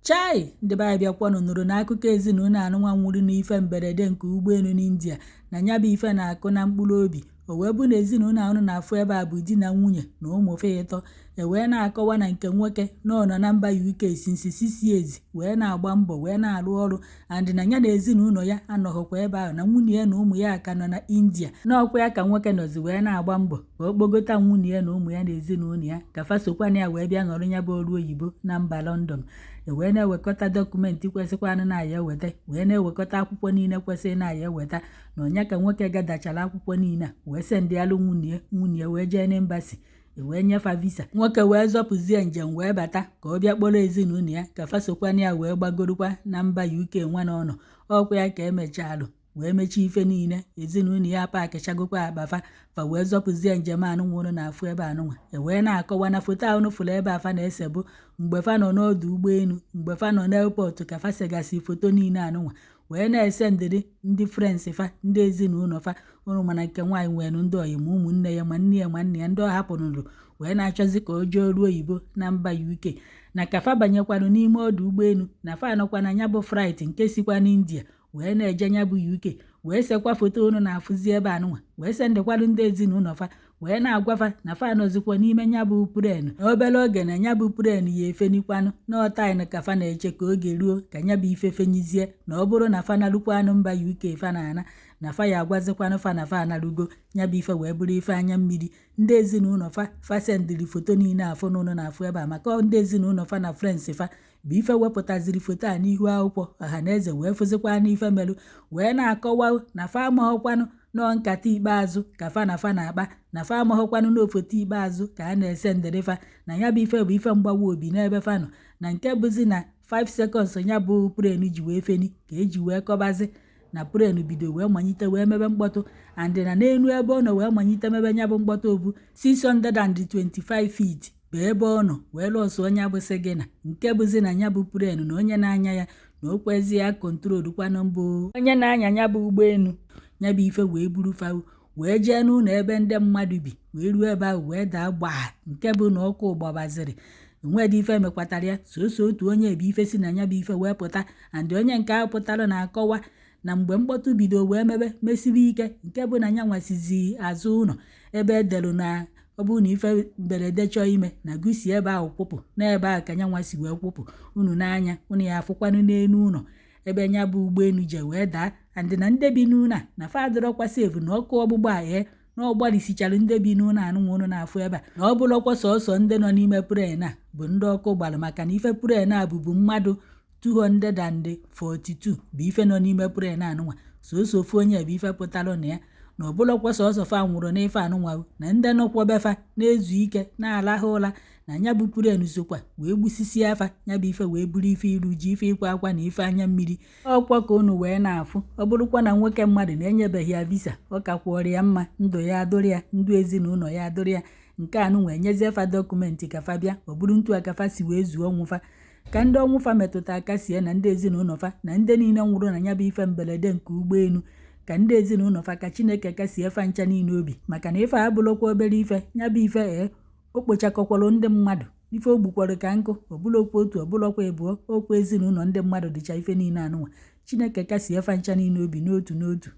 Chai! Ndị be anyị, bịakwanụ nụrụ na akụkọ ezinụlọ anụnwa nwụrụ n'ife mberede nke ụgbọelu n'India na ya bụ ife na-akụ na mkpụrụ obi. O wee bụ na ezinụlọ ahụ na-afụ ebe a bụ di na nwunye na ụmụ fa ịtọ. E wee na-akọwa na nke nwoke na ọ nọ na mba UK since 6 years, wee na-agba mbọ, wee na-arụ ọrụ, and na ya na ezinụlọ ya anọghịkwa ebe ahụ, na nwunye ya na ụmụ ya ka nọ na India. N'ọkwa ya ka nwoke nọzi wee na-agba mbọ ka ọ kpọgota nwunye ya na ụmụ ya na ezinụlọ ya ka fa sokwana ya wee bịa nọrọ ya bụ ọrụ oyibo na mba London. E wee na-ewekọta document kwesịkwanụ na ya eweta, wee na-ewekọta akwụkwọ niile kwesịrị na ya eweta. Na ọnya ka nwoke gadachara akwụkwọ niile a, wee sendịalụ nwunye. Nwunye wee jee n'embassy, e wee nyefa visa. Nwoke wee zọpụzie njem, wee bata ka ọ bịa kpọrọ ezinụlọ ya ka fa sokwana ya wee gbagorukwa na mba UK. Nwa na ọnọ ọkwa ya ka emechalụ wee mechie ife niile. Ezinụlọ ya paakịchagokwa akpa fa, fa wee zọpụzie njem anụnwa na afụ ebe anụnwa. E wee na-akọwa na foto ahụ fụrụ ebe afa na-ese bụ mgbe fa nọ n'ọdụ ụgbọelu, mgbe fa nọ n'airport, ka fa segasị foto niile anụnwa, wee na-ese ndịrị ndị friends fa, ndị ezinụlọ fa ụnụ. Mana nke nwaanyị nwere ndị ọyị, ma ụmụnne ya, ma nne ya, ma nna ya, ndị ọ hapụrụrụ wee na-achọzi ka o jee ọrụ oyibo na mba UK. Na ka fa banyekwanụ n'ime ọdụ ụgbọelu, na fa nọkwa na ya bụ flight nke sikwa n'India wee na-eje ya bụ UK, wee sekwa foto unu na-afụzi ebe anụnwa, wee sendịkwanụ ndị ezinụlọ fa, wee na-agwa fa na fa nọzikwa n'ime ya bụ plane, na obere oge na ya bụ plane ya efenikwanụ n'ọtaịn, ka fa na-eche ka oge ruo ka ya bụ ife fenyizie. Na ọ bụrụ na fa narukwanụ mba UK, fa na-ana na fa ya agwazikwanụ fa na fa analugo. Ya bụ ife wee bụrụ ife anya mmiri. Ndị ezinụlọ fa, fa sendịrị foto niile afụ n'ụlọ na-afụ ebe a, maka ndị ezinụlọ fa na friends fa bụ ife wepụtaziri foto a n'ihu akwụkwọ ọha na eze, wee fụzikwa n'ife merụ, wee na-akọwa na fa amaghọkwanụ nọọ nkata ikpeazụ ka fa na fa na-akpa, na fa amaghọkwanụ n'ofoto ikpeazụ ka a na-ese ndịrị fa. Na ya bụ ife bụ ife mgbawa obi n'ebe fa nọ, na nke bụzi na 5 seconds ya bụ plane ji wee feni ka eji wee kọbazi na plane bido wee malite wee mebe mkpọtụ, and na n'elu ebe ọ nọ wee malite mebe ya bụ mkpọtụ bụ 625 feet bụ ebe ọ nọ wee lọsụọ ya bụ signal, nke bụzi na ya bụ plane na onye na-anya ya na o kwezi ya control kwanụ mbụ onye na-anya ya bụ ụgbọelu. Ya bụ ife wee buru fawo wee jee n'ụlọ ebe ndị mmadụ bi, wee ruo ebe ahụ wee daa gbaa, nke bụ na ọkụ gbabaziri. Enwedị ife mekwatara ya, soso otu onye bụ ife si na ya bụ ife wee pụta, and onye nke ahụ pụtara na-akọwa na mgbe mkpọtụ bido wee mebe mesiri ike, nke bụ na ya nwasizi azụ ụlọ ebe edelu na ọ bụrụ na ife mberede chọọ ime na gụsi ebe ahụ kwụpụ, n'ebe ahụ ka nyanwa si wee kwụpụ. Unu n'anya unu ya afụkwanụ n'elu ụlọ ebe nya bụ ụgbọelu je wee daa, and na ndị bi n'ụlọ a na fa adịrọkwa safe, na ọkụ ọgbụgba a ee na ọ gbalịsichara ndị bi n'ụlọ anụnwa unu na-afụ ebe a, na ọ bụrụkwa sọsọ ndị nọ n'ime plane a bụ ndị ọkụ gbara, maka na ife plane a bụbu mmadụ 242 bụ ife nọ n'ime plane anụnwa, soso ofu onye bụ ife pụtara na ya, na ọ bụrụkwa sọsọ fa nwụrụ n'ife anụnwa, na ndị nọkwabefa na-ezu ike na-alahụ ụra na ya bụ plane sokwa wee gbusisi afa. Ya bụ ife wee bụrụ ife iru ji, ife ịkwa akwa na ife anya mmiri. Ọkwa ka unu wee na-afụ, ọ bụrụkwa na nwoke mmadụ na-enyebeghị ya visa, ọ ka kwụọrọ ya mma, ndụ ya adụrụ ya, ndụ ezinụlọ ya adụrụ ya. Nke anụnwa enyezie fa document ka fa bịa, ọ bụrụ ntu a ka fa si wee zuo ọnwụ fa. Ka ndị ọnwụ fa metụta aka sie na ndị ezinụlọ fa na ndị niile nwụrụ na ya bụ ife mberede nke ụgbọelu, ka ndị ezinụlọ fa, ka Chineke kasie fa ncha niile obi, maka na ife a abụrụkwa obere ife. Ya bụ ife ee o kpochakọkwalụ ndị mmadụ, ife o gbukwara ka nkụ, ọbụlọkwa otu, ọbụlọkwa ịbụọ, okwu ezinụlọ ndị mmadụ dịcha ife niile anụnwa. Chineke kasie fa ncha niile obi n'otu n'otu.